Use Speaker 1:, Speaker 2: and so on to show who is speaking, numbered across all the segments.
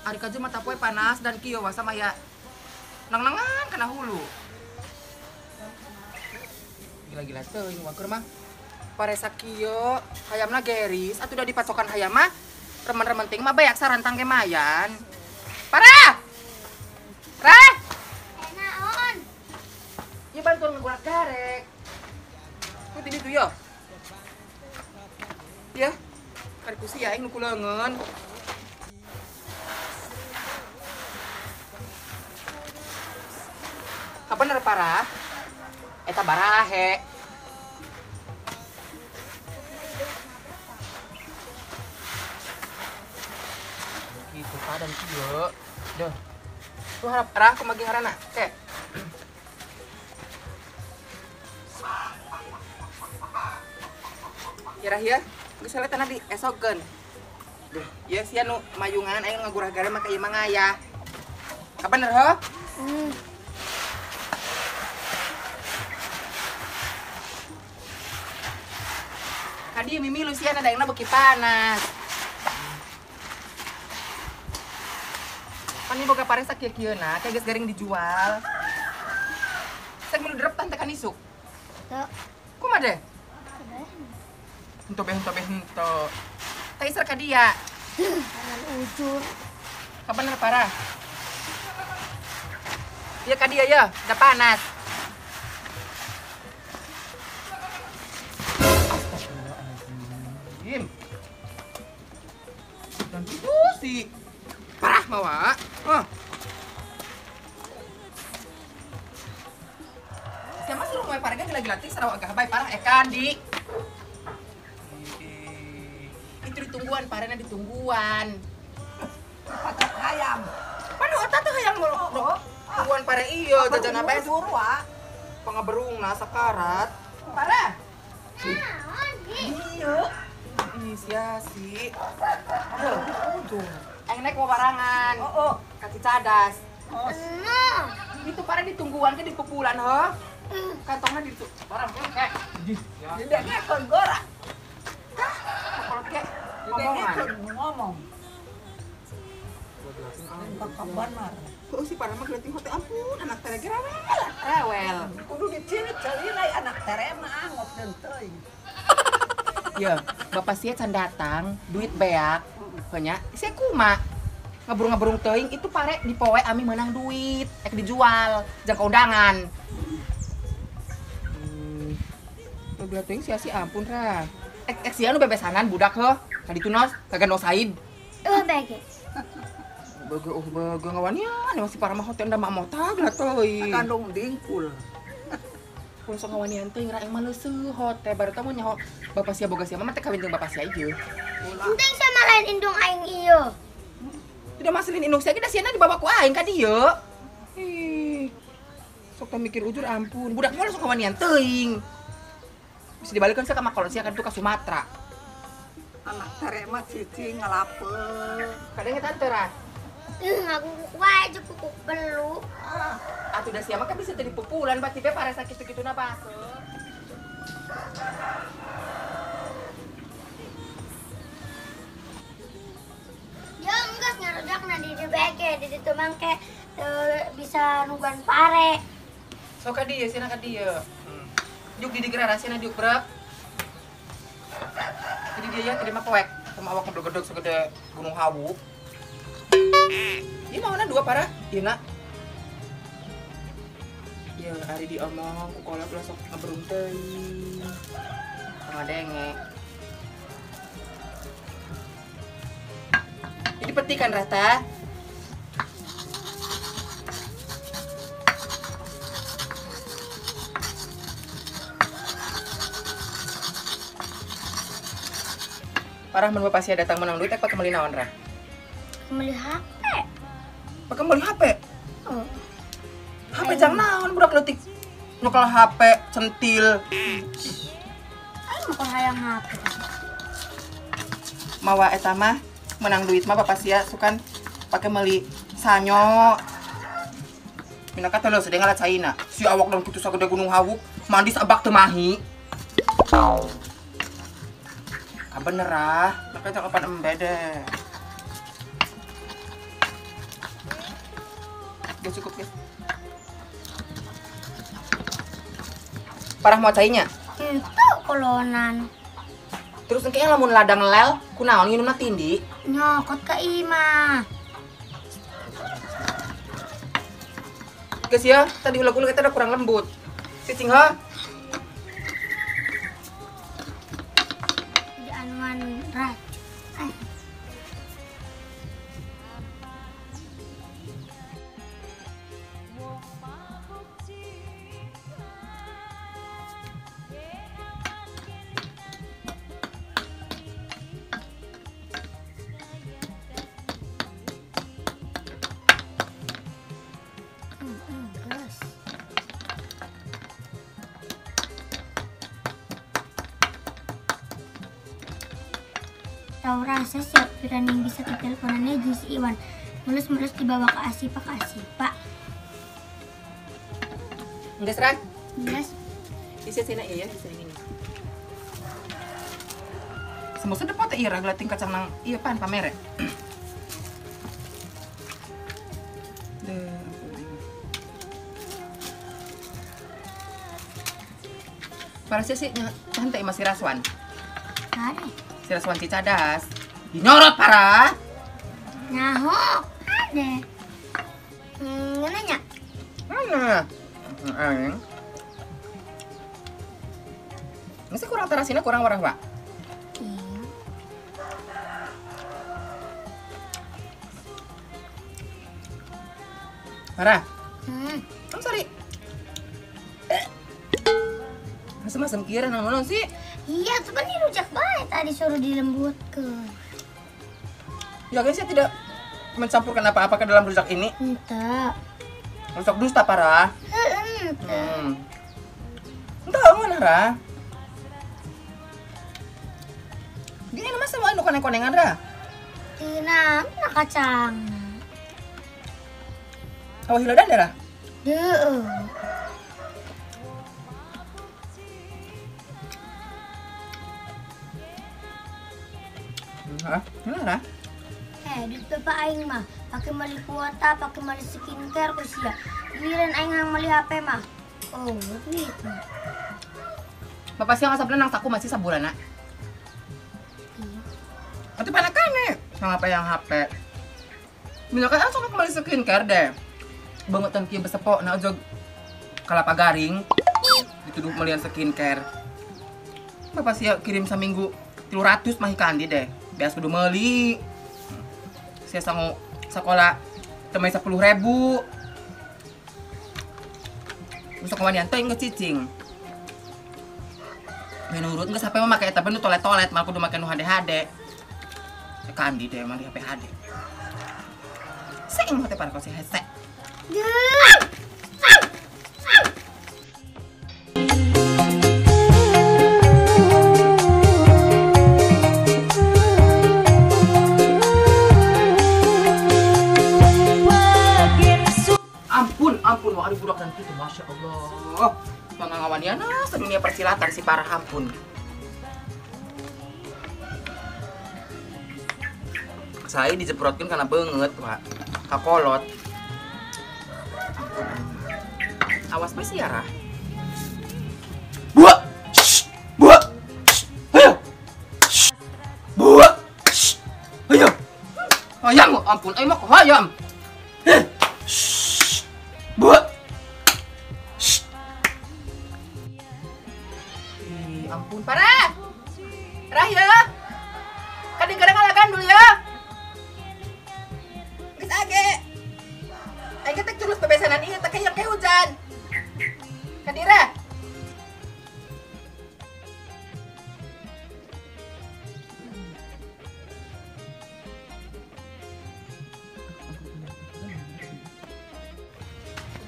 Speaker 1: Ari kaju mata poe panas dan kieu wasa mah ya nang-nangan kana hulu. Gila-gila teuing waker mah. Paresa kieu hayamna geris atuh da dipacokan hayam mah remen-remen ting mah beak sarantang ge mayan. Parah! Rah!
Speaker 2: Naon?
Speaker 1: Ieu bantuan ngagolak garek. Ku ti ditu yo. Ya. Kari ku sia aing nu kuleungeun. Kabener parah? Eta barahe. Gitu padan kieu. Duh. Tuh harap parah kumaha ngaranna? Ke. Kira ya, geus tanah di esokeun. Duh, ieu sia nu mayungan aing ngagurah gare mah ka ieu mah ngaya. Kabener heuh? Kadi mimi Luciana ada yang beki panas. Pan ini boga paresa kieu-kieu na, kayak geus garing dijual. Saya mun drep teh kan isuk.
Speaker 2: Teu.
Speaker 1: Kumaha deh? Henteu be henteu be henteu. Teh iser ka dia.
Speaker 2: Tangan ujur.
Speaker 1: Kabener parah. Ieu ka dia ya, udah panas. Dan itu sih parah mawa. Siapa sih rumah parahnya gila-gila teh Sarawak agak baik parah kandi. Itu ditungguan parahnya ditungguan.
Speaker 3: Pacak hayam.
Speaker 1: Panu eta teh hayam mulu. Tungguan parah iya jajan apa
Speaker 3: suruh ah.
Speaker 1: Pangaberungna sakarat. Parah.
Speaker 2: Naon?
Speaker 1: Iya. Ih, sia sih. Aduh, aing naik mau barangan.
Speaker 3: Oh, oh.
Speaker 1: Kaki cadas.
Speaker 3: Oh.
Speaker 1: Itu parah ditungguan ke dipupulan, ho. Kantongnya di barang kayak.
Speaker 3: Tidak ngekon gorak.
Speaker 1: Hah? Kalau kayak ngomongan.
Speaker 3: Ngomong. Kabar.
Speaker 1: Kok si parah mah geuting hote ampun anak tere ge rewel. Rewel.
Speaker 3: Kudu dicirit ceulina anak tere mah angop teuing.
Speaker 1: Ya, bapak sia can datang, duit beak, banyak. Sia kuma ngeburung-ngeburung teuing itu pare dipoe ami menang duit, ek dijual, jang undangan. Tuh teuing sia si ampun ra. Ek ek sia nu bebesanan budak heuh, ka ditu nos, kagak nos Said.
Speaker 2: Bege.
Speaker 1: Bege oh bege ngawanian, masih parah mah hotel da mak motag lah teuing.
Speaker 3: Kandung dingkul.
Speaker 1: Kun sok ngawanian teuing ra aing mah leuseuh hote baru teh mun nyaho bapak sia boga sia mah teh kawin jeung bapak sia ieu.
Speaker 2: Penting sama lain indung aing ieu.
Speaker 1: Tidak masalin indung sia ge da siana dibawa ku aing ka dieu. Ih. Sok teh mikir ujur ampun, budak mah sok ngawanian teuing. Bisa dibalikeun sia ka makolot sia ka ditu ka Sumatera.
Speaker 3: Anak tere mah cicing ngalapeun.
Speaker 1: Kadang eta teh ra.
Speaker 2: Ngaku wae jeung kuku belu.
Speaker 1: Atuh da sia mah kan bisa jadi pupulan berarti be paresa kitu-kituna base.
Speaker 2: Ya enggeus ngarujakna di dieu bae di ditu mangke bisa nungguan pare.
Speaker 1: Sok ka dieu sina ka dieu. Diuk di digeura sina diuk brek. Jadi dia ya tadi mah poek sama awak ngedog-gedog segede Gunung Hawu. Ini mau dua parah, iya nak. Ya hari diomong, ku kolot lah sok ngeberung teuing. Ngadenge. Ini petikan rata. Parah mun bapak sia datang menang duit pakai meuli naon rah?
Speaker 2: Meuli HP.
Speaker 1: Pakai meuli HP?
Speaker 2: Oh.
Speaker 1: HP jang naon budak leutik. Nyekel HP centil.
Speaker 2: Aing mah hayang HP.
Speaker 1: Mawa eta mah menang duit mah bapak sia sukan pakai meuli sanyo. Minaka teh leuh sedeng ngalat caina. Si awak dan kitu sagede gunung hawuk, mandi sabak teu mahi. Bener ah, makanya jangan embe deh. Udah cukup ya. Parah mau cainya?
Speaker 2: Itu kolonan.
Speaker 1: Terus engke lamun ladang lel, kunaon nginumna tindi?
Speaker 2: Nyokot ka imah.
Speaker 1: Guys ya, tadi uleg-uleg kita udah kurang lembut. Cicing ha?
Speaker 2: Tahu rasa siap piran yang bisa keteleponannya jeung si Iwan. Mulus-mulus dibawa ke Asipa ke Asipa.
Speaker 1: Enggak serang?
Speaker 2: Enggak.
Speaker 1: Isi sini iya, di sini ini. Semua sedep teh iya raglating kacang nang iya pan pamere. Para sih nyantai masih Raswan.
Speaker 2: Ada.
Speaker 1: Si Raswan Cicadas. Dinyorot parah.
Speaker 2: Nyaho, ada. Mana nya?
Speaker 1: Mana? Ini kurang terasina kurang warah, Pak.
Speaker 2: Iya.
Speaker 1: Parah. I'm sorry. Masem-masem kira naon sih?
Speaker 2: Iya, itu kan dirujak banget tadi suruh dilembutkan.
Speaker 1: Ya guys, saya tidak mencampurkan apa-apa ke dalam rujak ini.
Speaker 2: Entah.
Speaker 1: Rujak dusta parah.
Speaker 2: Entah.
Speaker 1: Entah mana ra? Gini nama sama anu koneng-konengan ra?
Speaker 2: Tina, mana kacang?
Speaker 1: Awas hiladan ra?
Speaker 2: Duh.
Speaker 1: Hah? Mana?
Speaker 2: Duit bapak aing mah pakai meli kuota, pakai meli skincare ku sia. Giliran aing yang meli HP mah. Oh, duit mah.
Speaker 1: Bapak sia ngasapna nang saku masih sabulan, nak.
Speaker 2: Iya.
Speaker 1: Atuh panakane sama apa yang HP. Misalkan langsung kembali skincare deh. Bangetan kieu besepok na ojog kalapa garing dituduh melian skincare. Bapak sia kirim saminggu 300 mah kandi deh. Bias kudu meuli. Saya sangu sekolah temai 10.000. Bisa kawanian teh geus cicing. Menurut geus HP mah make eta nu tolet-tolet, malah kudu make nu HD-HD. Kandi deh mah di HP HD. Sing mah teh para kose hese. Ampun, wah ada budak dan itu, masya Allah. Pangangawaniana sedunia persilatan si parah ampun. Saya dijeprotkan karena banget, Pak. Kakolot. Ampun. Awas bae sih ya, Rah. Buah! Buah! Ayo! Buah! Ayo! Hayam, ampun, ayo mah hayam. Buah! Ampun, parah! Rah ya! Kadang-kadang ngalakan dulu ya! Geus age! Aing teh terus bebesanan ieu teh kayak hujan. Kadira!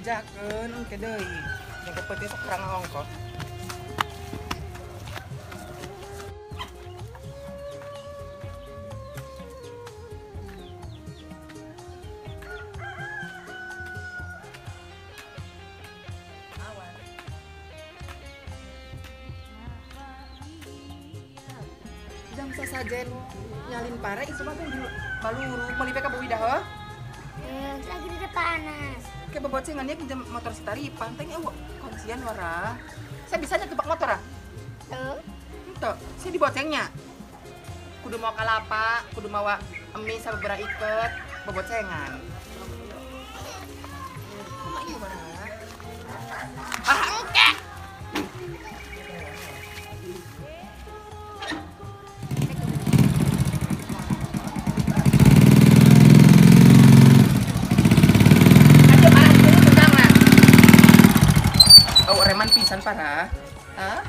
Speaker 1: Bejakeun engke deui. Yang kepetnya sok kurang ongkos. Jam sasajen nyalin pare itu mah di baluru meuli ka Bu Widah heuh.
Speaker 2: Lagi di panas.
Speaker 1: Ke bebocengan nya pinjam motor si Taripan teh eueuh kuncian wara. Saya bisa nya tebak motor ah?
Speaker 2: Heuh.
Speaker 1: Henteu, saya dibocengnya. Kudu mawa kalapa, kudu mawa mie sababaraha iket, bobocengan. Kumaha ieu wara? Ah engke. Pisan parah. Hah?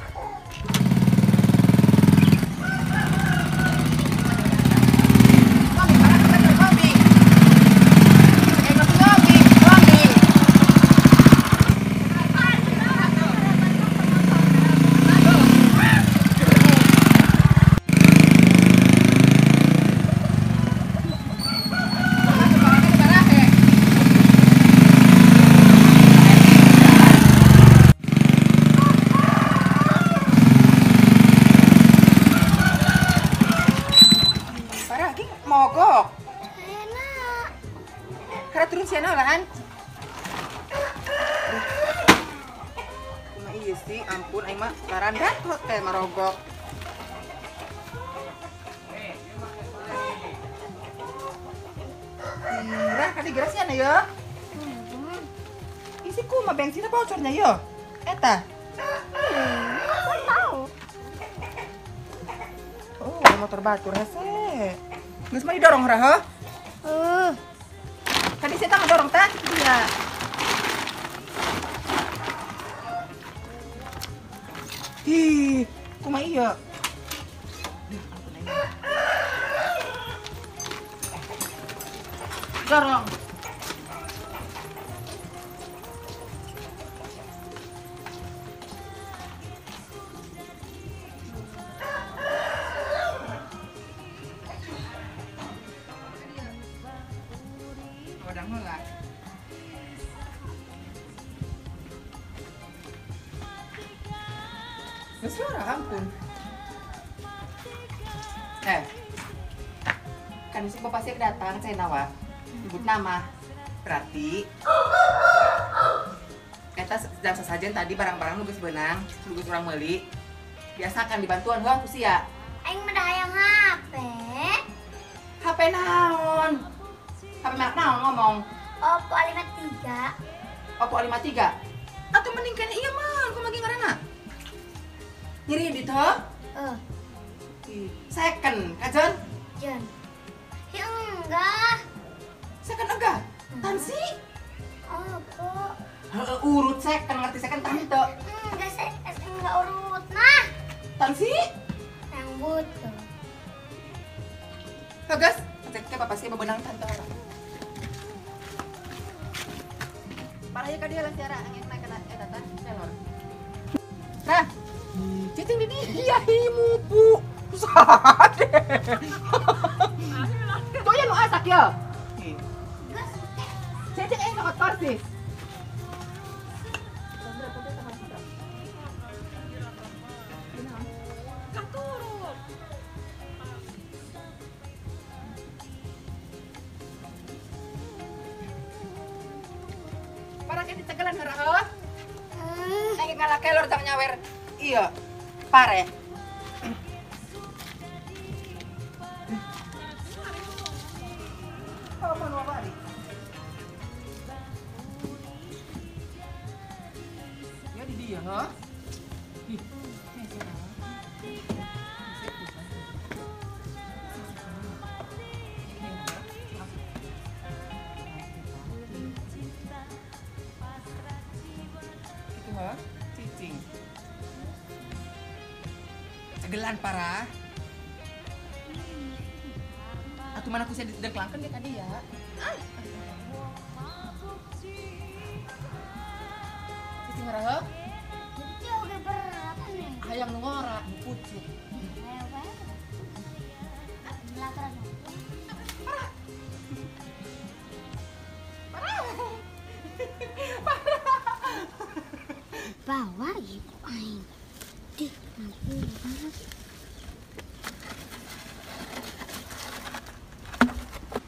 Speaker 1: Mogok.
Speaker 2: Enak.
Speaker 1: Karena turun siana olahan. Cuma iya sih, ampun, aing mah larandat teh marogok. Rah, kali geura siana ya. Isi kumaha bensinnya bocornya ya? Eta.
Speaker 2: Tahu.
Speaker 1: Oh, motor batur hese. Geus mah didorong rah heuh. Tadi saya tah ngadorong tah kitu dia. Ih, kumaha ieu? Duh, ampun aing. Dorong. Wadang heula. Geus ora ampun. Kan si bapak sih datang cenah wa. Nyebut nama. Berarti eta jam sasajen tadi barang-barang nu geus beunang, nu geus urang meuli. Biasakan dibantuan heuh ku sia.
Speaker 2: Aing mah hayang HP.
Speaker 1: HP naon? HP merek naon ngomong?
Speaker 2: Oppo A53.
Speaker 1: Oppo A53? Atuh mending kene ieu mah, kumaha ge ngaranna? Nyeri dit heuh?
Speaker 2: Heeh.
Speaker 1: Second, kajon?
Speaker 2: Jon. Ya enggak.
Speaker 1: Second enggak? Tansi?
Speaker 2: Oppo.
Speaker 1: Heeh, urut second, ngerti second tante.
Speaker 2: Enggak, enggak urut nah.
Speaker 1: Tansi?
Speaker 2: Rambut tuh.
Speaker 1: Bagus, cek ke bapak sih bebenang tante orang. Parah ya ka dia lah siara angin naik kana eta tah kelor. Nah, cicing di dia himupu. Sade. Tuh ya nu asak ya. Cicing eh kotor sih. Parah kan dicegelan heureuh heuh. Aing ngalah kelor jang nyawer. Iya. Pare. Oh, mau balik. Ya di dia, heuh. Ih. Cicing. Cegelan parah. Atuh mana aku sih dengklangkeun ge tadi ya. Si ngora heuh?
Speaker 2: Itu oge berat nih.
Speaker 1: Hayang nu ngora, nu pucuk.
Speaker 2: Ayo bae. Belakang.
Speaker 1: Parah. Parah. Parah.
Speaker 2: Bawa ieu aing. Dih, mampu banget.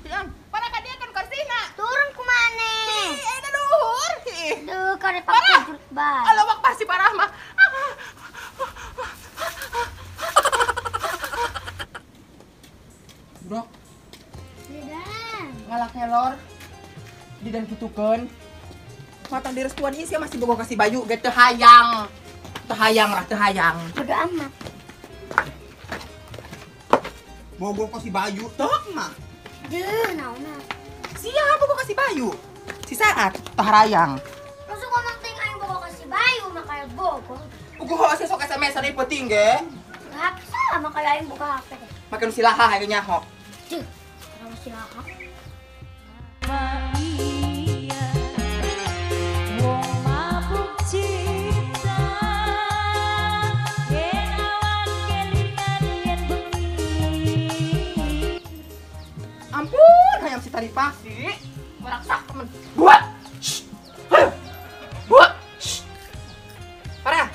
Speaker 1: Yang, parah ka dieu kan korsina.
Speaker 2: Turun ku maneh.
Speaker 1: Ih, ayeuna luhur.
Speaker 2: Duh, kare pakai bae.
Speaker 1: Alawak pasti parah mah. Bro.
Speaker 2: Didan.
Speaker 1: Ngalah kelor. Didan kitukeun. Matang di restuan ieu sia masih bogoh ka si Bayu ge teu hayang. Teu hayang lah, teu hayang.
Speaker 2: Bodo amat.
Speaker 1: Bogoh ka si Bayu tok mah.
Speaker 2: Deuh, naon mah.
Speaker 1: Sia bogoh ka si Bayu. Si saat tah harayang.
Speaker 2: Langsung ngomong ting aing bogoh ka si Bayu mah kayak bogoh.
Speaker 1: Uguh sia sok SMS-an ieu penting ge.
Speaker 2: Hak salah mah kayak aing buka HP.
Speaker 1: Makan silaha aing nyaho.
Speaker 2: Deuh, kenapa silaha?
Speaker 1: Ampun, hayam si Tarifah sih. Meraksak temen. Buat. Buat. Parah.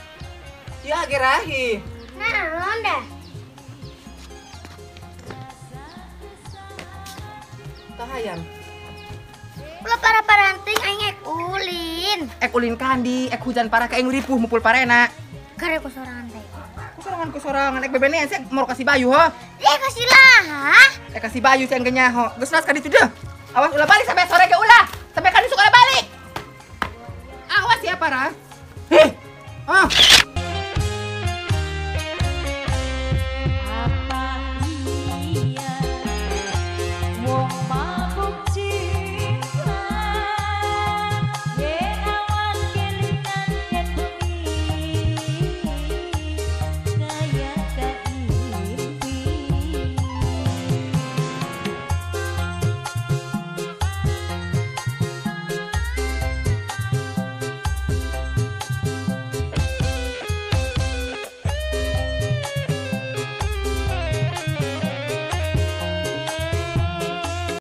Speaker 1: Ya gerahi.
Speaker 2: Naon dah?
Speaker 1: Tah hayam.
Speaker 2: Ulah parah-paranting aing ek ulin.
Speaker 1: Ek ulin kandi, ek hujan parah ka aing ripuh mupul parena.
Speaker 2: Kare ku sorangan teh.
Speaker 1: Ku sorangan ek bebenean sia mau kasih Bayu ho.
Speaker 2: Eh kasih lah.
Speaker 1: Ek kasih Bayu sia engge nyaho. Geus nas ka ditu deuh. Awas ulah balik sampai sore ge ulah. Sampai ka isuk ulah balik. Awas ya parah. Hih. Ah.